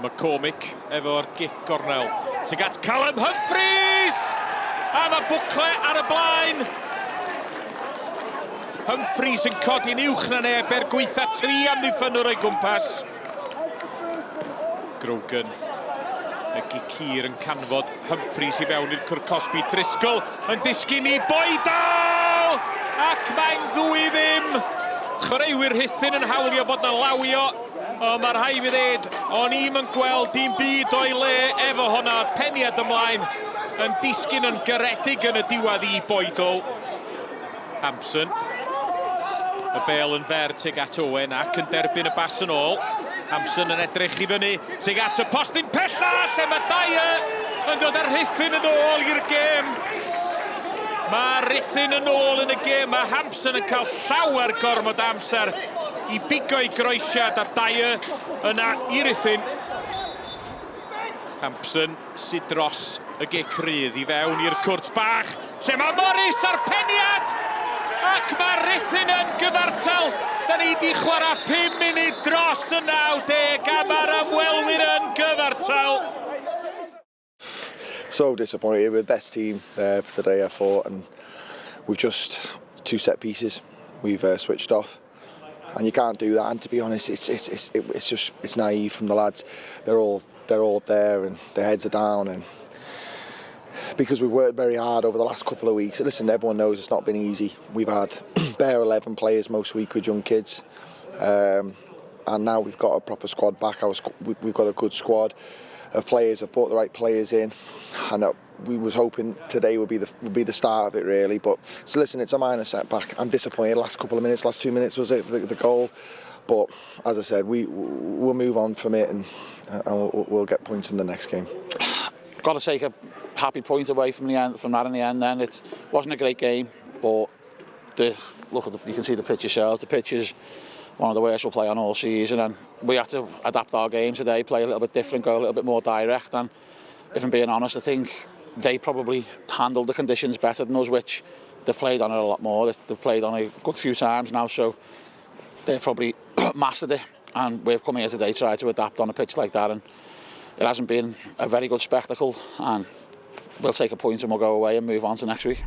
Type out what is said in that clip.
McCormick efo'r gic gornel. Tuag at Callum Humphreys! A mae Bwcle ar y blaen! Humphreys yn codi'n uwch na neb er gweitha tri amddiffynnwr o'i gwmpas. Grogan, y gic hir yn canfod Humphreys i fewn i'r cwr cosbi. Driscoll yn disgyn i Boydell! Ac mae'n ddwy ddim! Chwaraewyr Rhuthun yn hawlio bod 'na lawio, ond mae rhaid fi ddeud, o'n i'm yn gweld dim byd o'i le efo honna, peniad ymlaen yn disgyn yn garedig yn y diwedd i Boydell. Hampson. Y bel yn fer tuag at Owen ac yn derbyn y bas yn ôl. Hampson yn edrych i fyny tuag at y postyn pella lle mae Dyer yn dod â'r Rhuthun yn ôl i'r gêm. Mae Rhuthun yn ôl yn y gêm. Mae Hampson yn cael llawer gormod amser i bigo i groesiad a Dyer yna i Ruthun. Hampson sydd dros y gic rydd i fewn i'r cwrt bach lle mae Morris a'r peniad ac mae Rhuthun yn gyfartal. Da ni di chwarae 5 munud dros y 90 a mae'r ymwelwyr yn gyfartal. So disappointed. We're the best team for the day, I thought, and we've just two set pieces. We've switched off, and you can't do that. And to be honest, it's it's it's it's just it's naive from the lads. They're all they're all up there and their heads are down, and because we've worked very hard over the last couple of weeks. Listen, everyone knows it's not been easy. We've had bare 11 players most week with young kids. And now we've got a proper squad back. Our we've got a good squad of players. Have brought the right players in, and we was hoping today would be the start of it, really. But so listen, it's a minor setback. I'm disappointed. Last couple of minutes, last 2 minutes was it the goal. But as I said, we'll move on from it and we'll get points in the next game. Got to take a happy point away from the end from that in the end. Then it wasn't a great game, but the look at the, you can see the pitch yourselves. The pitch is one of the worst we'll play on all season, and we had to adapt our game today, play a little bit different, go a little bit more direct. And if I'm being honest, I think they probably handled the conditions better than us, which they've played on it a lot more. They've played on it a good few times now, so they've probably mastered it. And we've come here today to try to adapt on a pitch like that, and it hasn't been a very good spectacle. And we'll take a point and we'll go away and move on to next week.